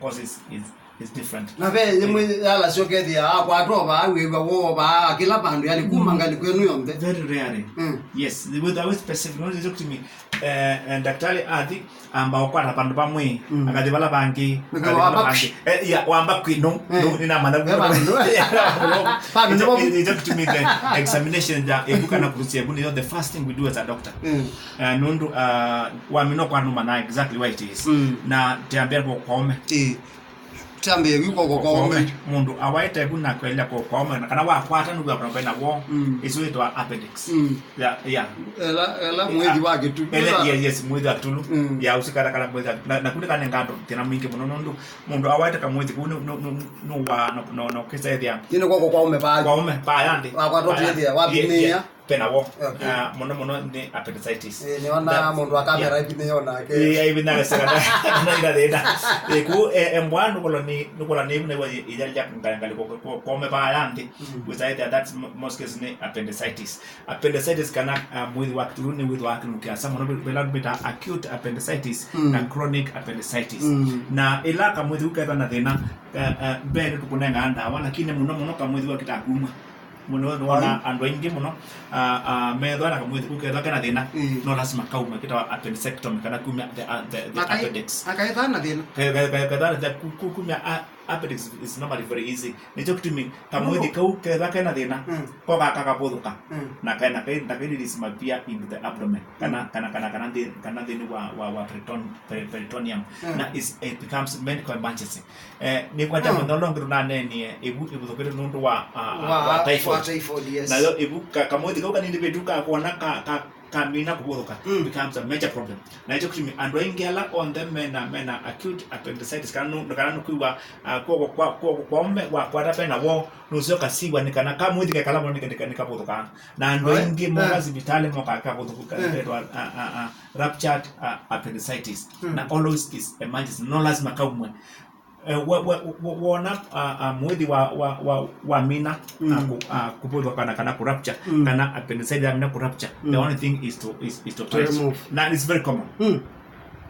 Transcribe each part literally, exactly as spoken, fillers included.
causes is, is different. Na ve yĩmwe yalasya ũkethĩa akwatwa vaa, wĩw'a woo vaa, kĩla vandũ, yani kuma ngalĩko ĩno yonthe. Very rarely. Mm. Yes, with a specific, no, it's up to me. Eh, eh, daktari athi, amba ũkwata vandũ vamwe, mm, akathi vala vangĩ, akathi vala vangĩ. Eh, yeah, wamba kwĩ no, no, nĩnamanya. It's up to me the examination ya ebu kana kũrusia ebu nĩyo the first thing we do as a doctor. Mm. Eh, nũndũ, ah, wamina kwa nũmanya exactly what it is. Mm. Na tiambia kwa kwaome. Eh. Tiambia kwa kwaome. Mũndũ awaĩte ebu na kwelea kwa kwaome, na kana wakwata nũw'a kana vena wo. Mm. Isu itwa appendix. Mm. Yeah, yeah. Ela, ela mwĩthi wa kĩtulu. Ele, yeah, yes, mwĩthi wa kĩtulu. Mm. Ya usikara kana mwĩthi wa, na, na kuni kana ngando, tena mwingi mũno nũndũ mũndũ awaĩte kamwĩthi kuu nũ, nũ, nũ, nũwa, no, no, no, kĩsethia. Nĩ kwa kwaome paa. Kwaome paa yandi. Wakwatwa twĩthĩa, wapimĩa. Pena wo. Okay. Ah, mũno mũno nĩ appendicitis. Eh, nĩona mũndũ akamera ivi nĩyo nake. Eh, ivi nake saka na ina thĩna. Eh, ku, eh, embwa nũkola nĩ, nũkola nĩ ivi nĩwa ija ja ngalĩ kwa kwaome vaa ya nthĩ. Mm. Which I think that's mo-, most cases nĩ appendicitis. Appendicitis kana, ah, mwĩthi wa kĩtulu nĩ wĩthwa kĩnũkĩa sa mũno vela mbĩta acute appendicitis, mm, na chronic appendicitis. Mm. Na ila kamwĩthi ũketha na thĩna, eh, eh, mbee nĩ tũkũnengaa ndawa, lakini mũno mũno kamwĩthi wa kĩtakumwa. Mũno nĩwona andũ aingĩ mũno, ah, ah, methwa na kamwĩthi kau kethwa kena thĩna, mm, no lasima kaume, kĩtawa appendectomy, kana kumya the, ah, the, the appendix. Akaetha na thĩna. Ke-, ke-, ke-, kethwa na thĩna, ku-, ku-, kumya, ah, appendix is normally very easy. Nĩkyo kĩtumi kamwĩthi kau kethwa kena thĩna, mm, ko ka-, kakavũthũka. Mm. Na kaĩ, na kaĩ, na kaĩ disappear into the abdomen. Kana, mm, kana, kana, kana nthĩ-, kana nthĩnĩ wa, wa, wa periton-, peri-, peritoneum. Mm. Na is, it becomes medical emergency. Eh, nĩkwata, mm, mũthenya ũla ũngĩ tũnanenie, ĩvu ĩvũthũkĩte nũndũ wa, ah, ah, wa, wa typhoid. Wa typhoid, yes. Nayo ĩvu ka-, kamwĩthi kau kanini vĩtu kakwona ka, ka, kamina kũvũthũka, mm, becomes a major problem. Na nĩkyo kĩtumi andũ aingĩ ala onthe mena, mena acute appendicitis, kana nũ-, kana nũkwĩw'a, ah, kw'oko kwa, kw'oko kwaome wakwata pena wo, nũseo kasiwa nĩ kana kamwĩthi kekala mũno nĩka-, nĩka-, nĩkavũthũkaa. Na andũ aingĩ moka, eh, sivitalĩ moka kavũthũka, eh, kethwa, ah, ah, ah, ruptured, ah, appendicitis. Mm. Na always is emergency. No lasima kaumwe. Eh, wa-, wa-, wa-, wona, ah, ah, mwĩthi wa, wa, wa, wamina, mm, ah, ku-, ah, kũvũthwa kana, kana kũrupture, mm, kana appendicitis yamina kũrupture, the, mm, only thing is to, is, is to operate. To remove. Na it's very common. Mm.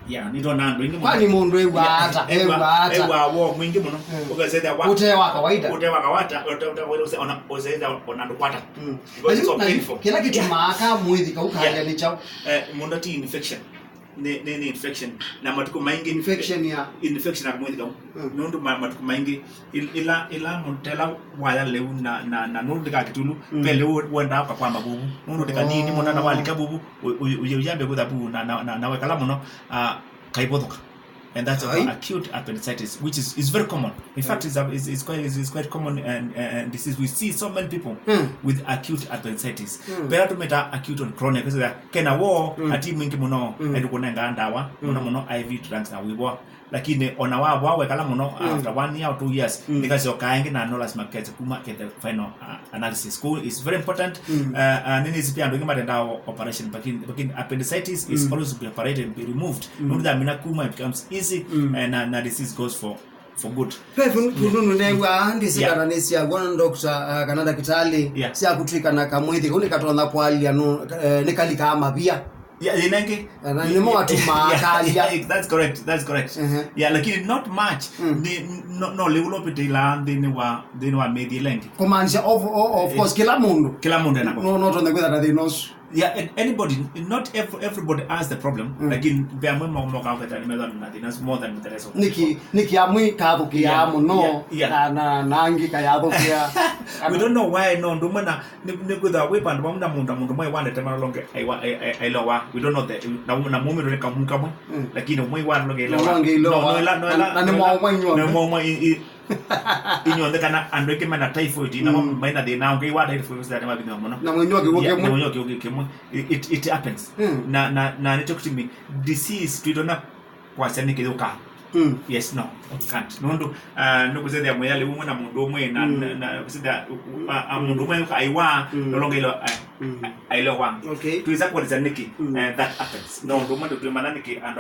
Yeah, nĩtwona andũ aingĩ mũno. Kwani mũndũ ew'aa ata? Yeah, ew'aa, ew'aa ata? Ew'aa woo mwingĩ mũno. Mm. Ũkasethĩa wa-, ũte wa kawaida. Ũte wa kawaida, ũte, ũte, ũte, ona, ũsethĩa ona ndũkwata. Mm. Because it's so painful. Kĩla kĩtumaa kamwĩthi kau kalya nĩ kyaũ? Eh, mũndũ ti infection. Nĩ, nĩ, nĩ infection. Na matukũ maingĩ infection ya? Infection ya kamwĩthi kau. Mm. Nũndũ ma-, matukũ maingĩ il-, ila, ila mũndũ tela waya lĩu na, na, na nũndũ ndĩka kĩtulu, mm, ve lĩu wendaa ũkakwamba vuvu. Nũndũ ndĩka nini mũno na walika vuvu, u-, u-, u-, uyambe kũtha vuvu na, na, na, na wekala mũno, ah, kaivũthũka. And that's called acute appendicitis, which is, is very common. In fact, it's, a, it's, it's quite, it's, it's quite common and, and, and disease. We see so many people, mm, with acute appendicitis. Mm. Pera tumeta acute on chronic, kena wo, mm, ati mwingi muno, mm, edu kunenga ndawa, mm, muno muno I V drugs na wibo. Lakini ona wa wa wekala muno, mm, after one year or two years, mm, nikasyoka ingi na no lazima kete kuma kete final, uh, analysis. Ko is very important. Mm. Uh, uh, nini isi pia andũ aingĩ matenda o-, operation, lakini, lakini appendicitis is, mm, always be operated and be removed. Mm. Nũndũ yamina kuma, it becomes easy, mm, eh, na, na disease goes for, for good. Ve vun-, vununu new'aa ndĩsĩ, yeah, kana nĩ sya wona doctor, uh, kana ndakĩtalĩ, yeah, sya kũtw'ĩka na kamwĩthĩ kau nĩkatonya kwalya nũ-, eh, nĩkalikaa mavia. Yeah, ĩla ĩngĩ. Na nĩmo matumaa, yeah, kalya. Yeah, that's correct, that's correct. Uh-huh. Yeah, lakini not much. Mm. Nĩ, no, no lĩu lopĩtĩla nthĩnĩ wa, nthĩnĩ wa mĩthi ĩla ĩngĩ. Kumaanisha of, of, of course, kĩla mũndũ. Kĩla mũndũ enako. No, no tonye kwĩtha na thĩna ũsu. Yeah, and anybody, not ev-, everybody has the problem. Mm. Lakini ve amwe mo-, moka kwĩtha nĩ methwa na thĩna more than the rest of the people. Nĩkĩ, nĩkĩ amwe kathũkĩaa, yeah, mũno, yeah, yeah, na, na, na angĩ kayathũkĩa. We don't know why, no, ndũmwe na Nĩ, nĩkwĩthĩwa wĩ vandũ vamwe na mũndũ, na mũndũ ũmwe wandete malolonge aiwa, ai-, ai-, ailowa. We don't know the, na, na mũmĩtwe nĩ kamũ kamwe, mm, lakini ũmwe walolonge ailowa. Lolonge ailowa. No, no, ĩla, no, ĩla, na, na nĩ mwaũmwa inyw'onthe. Nĩ mwaũmwa i-, i-, inyw'onthe kana andũ aingĩ mena typhoid, na, mm, maina thĩna ũngĩ wa typhoid, nĩ mavinywa mũno. Na mũnywa kĩw'ũ kĩmwe. Yeah, na mũnywa kĩw'ũ kĩmwe. It, it, it happens. Mm. Na, na, na nĩkyo kĩtumi disease twĩtona kwasya nĩ kĩyũkaa. Mm. Yes, no, you can't. Nũndũ, ah, nũkũsethĩa mwĩalĩ ũmwe na mũndũ ũmwe na, mm, na, na kũsethĩa, uh, uh, mũndũ ũmwe aiwa, mm, lolongeilo, uh, Mm. Aelewa. Okay. Tuweza kueleza niki, mm, eh, that happens. No, ndio mwanzo tuimana niki, and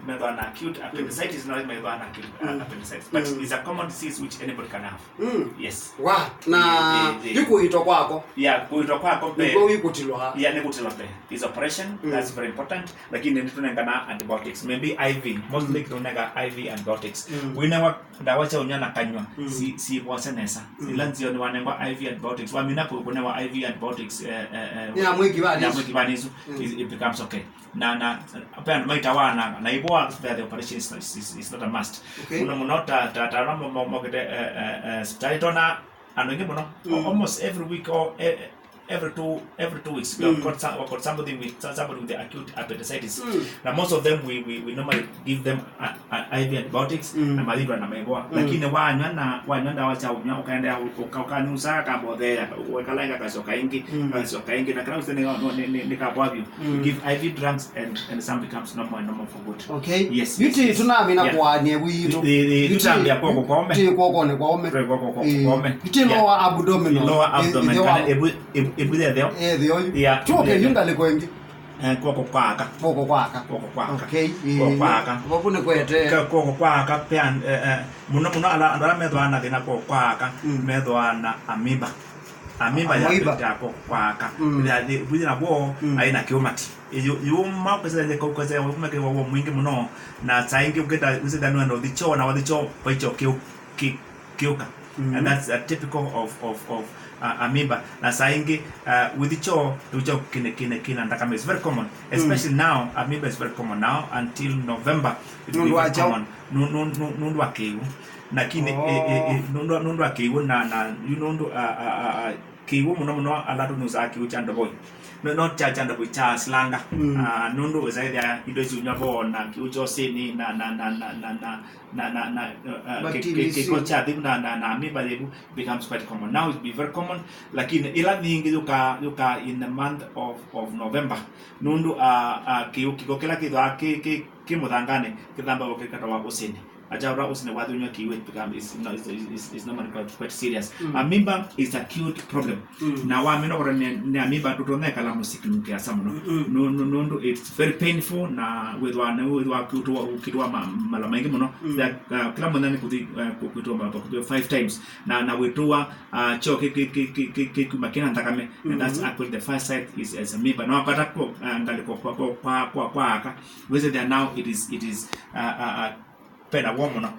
methwa na acute appendicitis, na methwa na acute, uh, mm, appendicitis. But, mm, it's a common disease which anybody can have. Mm. Yes. Wa, na, eh, eh, eh, yu kuitwa kwako. Yeah, kuitwa kwako pe. Niko yu kutilwa. Yeah, ni kutilwa pe. Is operation, mm, that's very important. Lakini nĩ tũnengana antibiotics. Maybe I V. Mostly, mm, tũnenga I V antibiotics. Mm. Wĩnewa ndawa sya ũnywa na kanyw'a, mm, si, si vose nesa. Mm. Ila nzeo nĩ wanengwa I V antibiotics. Wamina kũ-, kũnewa I V antibiotics, eh, eh, eh, ya mwĩkĩvanĩ ya isu. Mwĩkĩvanĩ isu, mm, it, it becomes okay. Na, na, pe andũ maitawa na, na ivoa, the operation is, is, is not a must. Okay. Mũno mũno ta, ta, ta, mo-, mo-, mokĩte, eh, eh, eh, sipitalĩ tona andũ aingĩ mũno. Mm. Almost every week or, eh, eh, every two, every two weeks, we have, mm, got some, we've got somebody with, so-, somebody with the acute appendicitis. Mm. Na most of them, we, we, we normally give them a, a, I V antibiotics, mm, na mathitwa na maivoa. Mm. Lakini wanywa na, wanywa ndawa sya ũnywa, ũkaendelea, ũka-, ũkanyusa, kambothea, wekalaika kasyoka ingi, mm, kasyoka ingi, na kana usene, no, ni, ni, ni kabwavyo. Mm. Give I V drugs and, and some becomes normal and normal for good. Okay. Yes, yes, yes. Yu ti tunamina, yeah, kũania witũ. Ti, ti, ti, yu ti tutambia kwoko kwaũme. Ti kwoko nĩ kwaũme. Ti kwoko kwa-, eh, kwaũme. Yu ti, yeah, lower abdominal. Lower abdomen. Eh, kana ĩvu, ĩvu, ĩvu yetheo. Eh, theo yu. Yeah, tuoke ĩvu yetheo. Yu ngalĩko ĩngĩ. Eh, kwoko kwa aka. Kwoko kwa aka. Kwoko kwa aka. Okay, eh, kwoko kwa aka. Vavu nĩ kwete. Ka-, kwoko kwa aka, pe an-, eh, eh, mũno mũno ala, andũ ala methwaa na thĩna kwoko kwa aka, mm, methwaa na amoeba. Amoeba ya, amoeba, kwoko kwa aka. Mm. Ya, ya, wĩthĩa navo, mm, aĩ na kĩũmati. Yu-, yuma, kwĩsĩla kau, kwĩsĩla yuma kĩwa w'o mwingĩ mũno, na saa ingĩ ũkĩta, wĩsĩla nũenda ũthi kyoo, na wathi kyoo, vai kyoo kĩu, kĩ-, kĩũka. Mm. And that's a typical of, of, of, uh, amoeba. Na saa ingĩ, uh, wĩthi kyoo, kĩu kyoo kĩna, kĩna, kĩna nthakame. It's very common, mm, especially now, amoeba is very common now until November, it will be very common. Nũndũ wa kyaũ? Nũ-, nũ-, nũ-, nũndũ wa kĩw'ũ. Lakini, oh, eh, eh, eh, nũndũ, nũndũ wa kĩw'ũ na, na, yu nũndũ, uh, uh, uh, uh, kĩw'ũ mũno mũno ala tũnusaa kĩw'ũ kya ndovoi. No, no kya, kya ndovoi kya slanga. Mm. Ah, nũndũ wĩsaĩthya indo isu inywa vo na kĩw'ũ kya ũsĩnĩ na, na, na, na, na, na, na, na, na, uh, uh, kĩ-, bacteria kĩ-, kĩko isu. Kya thĩu na, na, na amoeba yĩvu becomes quite common. Now it be very common, lakini ĩla nyingĩ yũka, yũka in the month of, of November. Nũndũ, uh, uh, kĩw'ũ, kĩko kĩla kĩthwaa kĩ, kĩ, kĩ mũthanganĩ, kĩthambagwo kĩkatawa ũsĩnĩ. Acha ũla ũsĩnĩ wathi ũnywa kĩw'ũ, it become, is, no, is, is, is, is normally quite, quite serious. Mm. Amoeba is acute problem. Mm. Na wamina kũtwa nĩ, nĩ amoeba, ndũtonya ĩkala mũsyĩ kĩlungu kĩasa mũno. Mm-mm. Nũ-, nũ-, nũndũ it's very painful, na wĩthwa, nĩ wĩthwa ũkĩtwa, ũkĩtwa ma-, mala maingĩ mũno. Mm. That, uh, kĩla mũthenya nĩ kũthi, uh, kũ-, kwĩtwa ma-, kwĩtwa five times. Na, na wĩtwa, uh, kyoo kĩ, kĩ, kĩkuma kĩna nthakame. And that's, mm-hmm, actually the first site is, is amoeba. Na wakwata kwa, uh, ngalĩko kwa, kwa, kwa, kwa, kwa aka. Wĩsĩthĩa now it is, it is, uh, uh, uh, pena w'o mũno.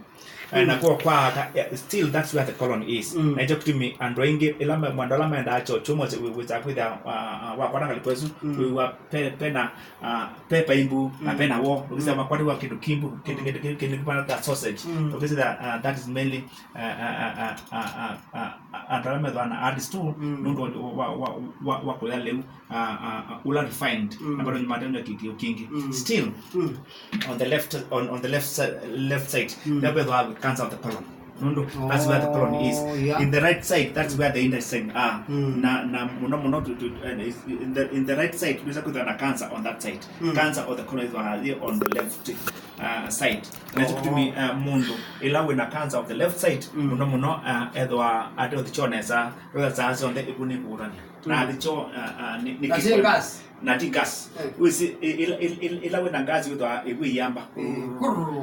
Eh, mm, na kwoo kwa aka, eh, still that's where the colon is. Mm. Na ĩkyo kĩtumi andũ aingĩ, ĩla me-, andũ ala mendaa kyoo kyũmũ, wĩsa kwĩthĩa, uh, uh, wakwata ngalĩko ĩsu, mm, wĩw'a pe-, pena, uh, pe paimbu, na, mm, pena w'o, ũkĩsya, mm, makwatiwa kĩndũ kimbu, kĩndũ, mm, kĩndũ, kĩndũ, kĩndũ kĩvana ta sausage. Mm. Ũkĩsya, uh, that is mainly, uh, uh, uh, uh, uh, uh, uh, andũ ala methwaa na ARDS two, mm, nũndũ wa, wa, wa, wa, wa kũya lĩu, uh, uh, uh, ũla refined, mm, na bado nĩmatembea kĩkĩo kĩngĩ. Mm. Still, mm, on the left, on, on the left si-, left side, mm, nĩvo vethwaa cancer of the colon. Nũndũ, that's where the colon is. Oh, yeah. In the right side, that's where the intestine are. Mm. Na, na mũno mũno tu, tu, uh, is in the, in the right side, wĩsa kwĩthwa na cancer on that side. Mm. Cancer of the colon is on the left, uh, side. Na ĩkyo kĩtumi, uh, mũndũ ĩla wĩna cancer of the left side, mm, mũno mũno, uh, ethwa ate ũthi kyoo nesa, wĩsa saa syonthe ĩvu nĩ kũũtania. Na, mm, athi kyoo, uh, uh, nĩ, nĩ na ti kĩko-, gas. Na ti gas. Eh. Wĩsĩ, ĩ-, ĩla, ĩla, ĩla, ĩla wĩna gas wĩthwa ĩvu ĩyamba. Mm.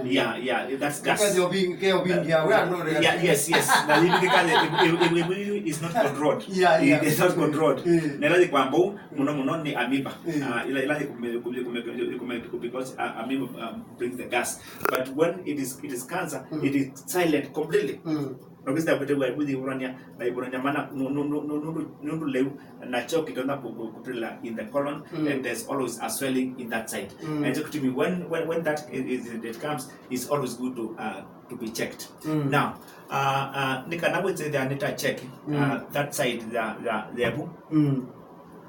Yeah, yeah, that's gas. Kĩkethĩa ũving-, ke ũvingia, we are not. Yeah, yes, yes. Na ĩvu kĩkale, ĩvu, ĩvu, ĩvu, ĩvu is not controlled. Yeah, yeah. It is not controlled. Mm. Na ĩla yĩkwamba ũu, mũno mũno nĩ amoeba. Mm. Ah, ĩla, ĩla ĩkume, ĩkume, ĩkume, ĩkume, because, ah, amoeba, um, brings the gas. But when it is, it is cancer, mm, it is silent completely. Mm. Ũkĩsya kwĩtĩwa ĩvu yĩvũrania, na ĩvũrania mana nũ-, nũ-, nũndũ lĩu, na kyoo kĩtonya kũ-, kũ-, kũtĩla in the colon, mm, and there's always a swelling in that side. Mm. And so to me, when, when, when that is, is, it comes, it's always good to, uh, to be checked. Mm. Now, uh, uh, nĩ kana wĩsĩthĩa nĩta check, mm, uh, that side ya, ya, ya ĩvu. Mm.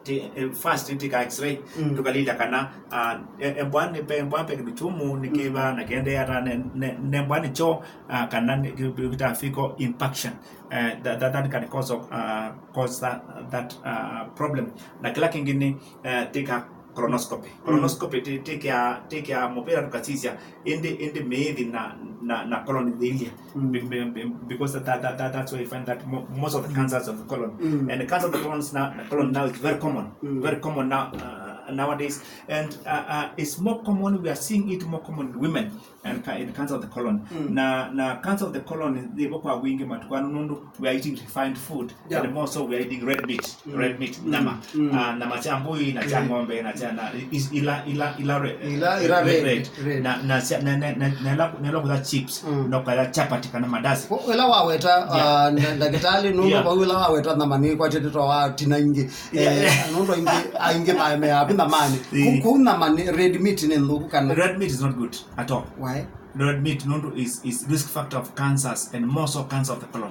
Ti, eh, first, tĩka x-ray, mm, tũkalilya kana, ah, e-, embwa nĩ pe-, embwa pe kĩndũ kyũmũ nĩkĩva, mm, na kĩendeea ata, ne, ne, nembwa nĩ kyoo, ah, kana nĩ kĩ-, kĩ-, kĩta fecal impaction. Eh, that, that, that can cause of, ah, cause that, that, ah, problem. Na kĩla kĩngĩ nĩ, eh, tĩka colonoscopy. Colonoscopy ti, ti kĩa, ti kĩa mũvĩla tũkasisya, ĩndĩ, ĩndĩ mĩĩthi na, na, na colon yĩilye. Be-, be-, be-, because that, that, that, that's where you find that mo-, most of the cancers of the colon. And the cancer of the colon now, the colon now is very common. Very common now, uh, nowadays. And, uh, uh, it's more common, we are seeing it more common in women and ca-, in cancer of the colon. Na, na cancer of the colon nĩ vo kwa wingĩ matukũ aa nũndũ we are eating refined food. And more so we are eating red meat, red meat, nyama. Ah, nyama sya mbũi, na sya ng'ombe, na sya na, is-, ila, ila, ila re-, Ila, ila red, red, red. Na, na sya, na, na, na, na ila, na ila kũya chips, na kũya chapati kana mandazi. Ĩla waweta, ah, nda-, ndagĩtalĩ, nũndũ vau ĩla waweta nyama nĩ kwatĩte twa wa tina ingĩ. Eh, nũndũ aingĩ, aingĩ ma-, meavi nyamanĩ. Kũ-, kũu nyama nĩ, red meat nĩ nthũku kana? Red meat is not good at all. Why? Red meat nũndũ is, is risk factor of cancers and more so cancer of the colon.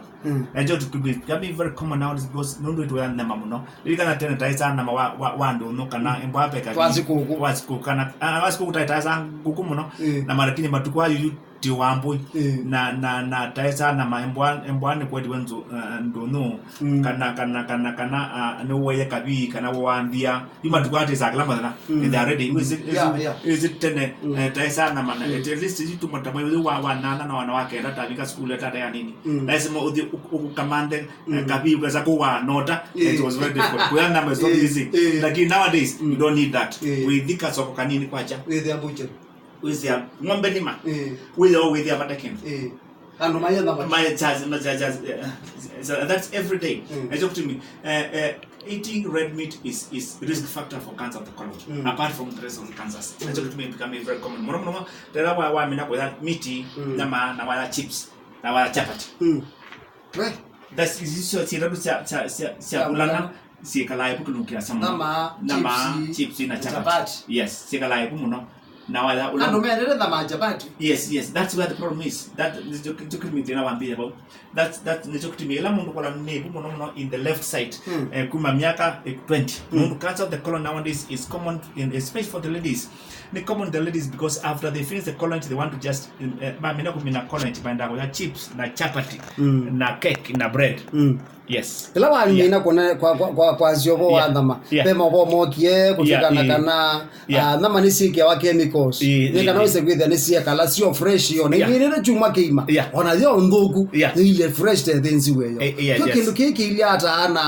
Nacho to be becoming very common nowadays because nũndũ ĩtũya nyama mũno. Lilikana tene taĩsaa nyama wa, wa, wa ndũnyũ kana ĩmbwa peka. Wa sikũkũ. Wa sikũkũ kana, ah, wa sikũkũ taĩsaa ngũkũ mũno. Na marakini matukũ ayu yu ti wa mbũi. Na, na, na taĩsaa nyama ĩmbwa, ĩmbwa nĩ kwetiwe nzũ, eh, ndũnyũ. Kana, kana, kana, kana, ah, nĩ ũweye kabii kana wanthia. Yu matukũ atĩsaa kĩla mũthenya. They are ready. Wĩsĩ, wĩsĩ, wĩsĩ tene, eh, taĩsaa nyama na, at least yu tũmata mwei ũyũ wa, wa nana na wana wa kenda tavika sukulu tata ya nini. Lazima ũthi ũ-, ũkamanthe, eh, kabii ũkesa kũwa nota. It was very difficult. Kũya nyama is not easy. Lakini nowadays, you don't need that. Wĩthi kasoko kanini kwacha. Wĩthĩa mbuchĩrĩ. Wĩthĩa ng'ombe nima. Wĩthĩa wĩthĩa vata kĩndũ. Andũ maye nyama. Maye chazi, maye chazi, eh, so that's every day. Nacho kũtumi, eh, eh, eating red meat is, is risk factor for cancer of the colon, apart from the rest of the cancers. Nacho kũtumi becoming very common. Mũno mũno, tela wa, wa mina kũya miti, nyama, na waya chips, na waya chapati. That's, icio syĩtatu sya, sya, sya, sya kulana, syĩkalaa ĩvu kĩlungu kĩa nyama. Nyama, chips, na chapati. Yes, syĩkalaa ĩvu mũno. Na waya ũla andũ mendete nyama ya chapati. Yes, yes, that's where the problem is. That nĩkyo kĩtumi thĩna wambĩĩa vau. That's, that nĩkyo kĩtumi ĩla mũndũ kũla nĩ ĩvu mũno mũno in the left side, eh, kuma myaka, eh, twenty. Nũndũ cancer of the colon nowadays is common, in, especially for the ladies. Nĩ common the ladies because after they finish the colon, they want to just, eh, mamina kumina colon, maenda kũya chips na chapati na cake na bread. Yes. Ĩla wamina kũna kwa, kwa, kwa, kwa syovo wa nyama. Ve mavo mokie kũtwĩkana kana, ah, nyama nĩsyĩkĩawa chemicals. Nĩ kana wĩse kwĩthĩa nĩsyekala syo fresh yo. Na ivinĩte kyumwa kĩima. Ona yo nthũku, nĩilye fresh te thĩnzi wĩyo. Kyo kĩndũ kĩĩ kĩilye ata na,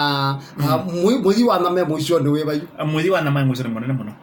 ah, mũi-, mũthi wa nyama e mũisyonĩ wĩ vai? Mũthi wa nyama e mũisyonĩ mũnene mũno.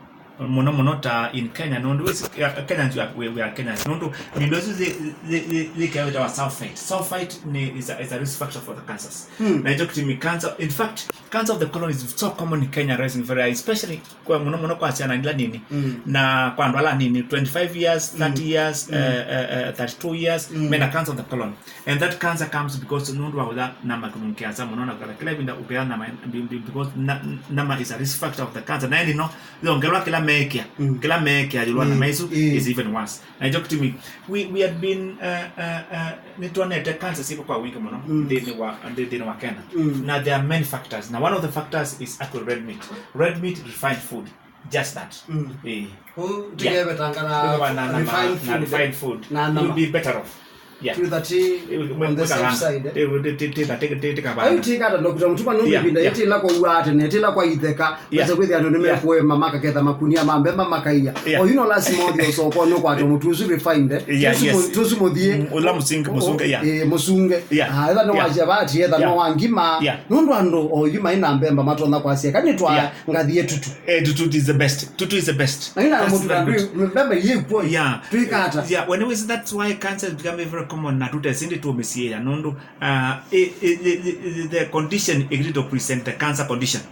Mũno mũno ta in Kenya, nũndũ wĩsĩ, ya, Kenyans, we are, we, we are Kenyans. Nũndũ mindo isu zi, zi, zi, zi kĩawĩtawa sulfite. Sulfite ni, is a, is a risk factor for the cancers. Na ĩkyo kĩtumi cancer, in fact, cancer of the colon is so common in Kenya, rising very high, especially kwa mũno mũno kwa syana ila nini. Na kwa andũ ala nini, twenty-five years, thirty years, eh, eh, eh, thirty-two years, mena cancer of the colon. And that cancer comes because nũndũ wa ũla nyama kĩlungu kĩasa mũno na kũla kĩla ĩvinda ũkĩa nyama, be-, be-, because na-, nyama is a risk factor of the cancer. Na ĩno yongelwa kĩla meekĩa, kĩla meekĩa yũlwa nyama isu is even worse. Na ĩkyo kĩtumi, we, we had been, uh, uh, uh, nĩtwonete cancer syĩvo kwa wingĩ mũno nthĩnĩ wa, nthĩ-, nthĩnĩ wa Kenya. Na there are many factors. Na one of the factors is actually red meat. Red meat, refined food. Just that. Eh. Kũu tikevetanga na, na, na, na refined food. Refined food. Na nyama. You'll be better off. Yeah. Twĩtha ti on the safe side, eh. Ayu tikata Doctor Mutuma nũndũ ĩvinda yĩtĩla kwa ua tene, yĩtĩla kwa itheka, wesa kwĩthĩa andũ nĩmekũema makaketha makunia ma mbemba makaiya. Oyu no lasima ũthi ũsokoni ũkwate mũtu ũsu refined, eh. Tũsu mũ-, tũsu mũthiĩ. Ũla mũsunge, mũsunge, yeah. Eh, mũsunge. Ah, etha nĩ wa chapati, etha nĩ wa ngima. Nũndũ andũ oyu maĩ na mbemba matonya kwasya, kanĩ twa ngathi yetu tu. Eh, tutu is the best. Tutu is the best. Na ina mũtu na mbemba yĩkw'o. Yeah. Twĩkata. Yeah, when we say that's why cancer is becoming very common na tute sindi tu misiya nũndũ, uh, i, i, i, i, the condition igito present the cancer condition.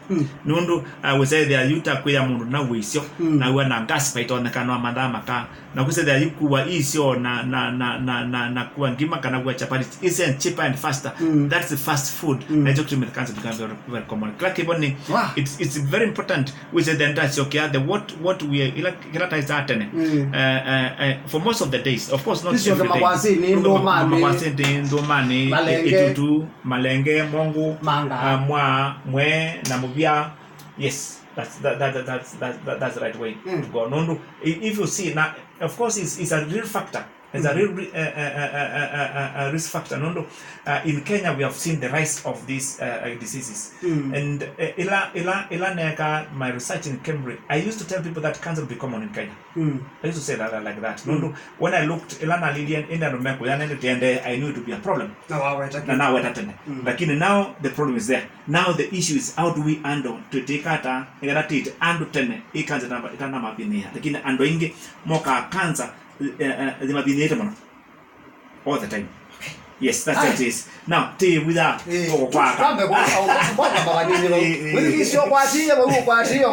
Nũndũ, uh, we say there you ta kwĩya mũndũ na wĩsyo, na ua na gas fight on the kana mathaa maka. Na kwĩsethĩa yu kuwa isyo na, na, na, na, na, na kuwa ngima kana kuwa chapati. It's easier and cheaper and faster. That's the fast food. Na ĩkyo kĩtumi cancer become very, very common. Kĩla kĩvo nĩ, it's, it's very important. Wĩsethĩa ndasyokia the what, what we are, ila, kĩla taĩsaa tene. Eh, eh, eh, for most of the days, of course, not every day. Makwasĩnĩ, ndũmanĩ, malenge, itutu, malenge, mongũ, manga, ah, mwa, mwe, na mũvya. Yes, that's, that, that, that, that's, that, that, that's the right way to go. Nũndũ, i-, if you see, na, of course, it's, it's a real factor. It's a real ri- uh, uh, uh, uh, uh, uh, uh, risk factor. Nũndũ, uh, in Kenya, we have seen the rise of these uh, uh, diseases. And uh, ila, ila, ila neka my research in Cambridge, I used to tell people that cancer will be common in Kenya. I used to say that uh, like that. Nũndũ, when I looked, ila nalilye ĩndĩ andũ mekũya nende tiende, I knew it would be a problem. Na waweta na naweta tene. Lakini now the problem is there. Now the issue is, how do we handle, tũtĩkata nĩgetha tĩte andũ tene ĩ cancer ĩtanamathĩnĩa? Lakini andũ aingĩ mokaa cancer ĩmathĩnĩĩte mũno all the time. Yes, that's how it is. Now, tĩ witha Eh, kwaka. Twambe kwa- kwa- kwa- kwa- kwa- kwa- Eh, eh. Wĩthikĩsyo kwatiie, wĩu ũkwatiie,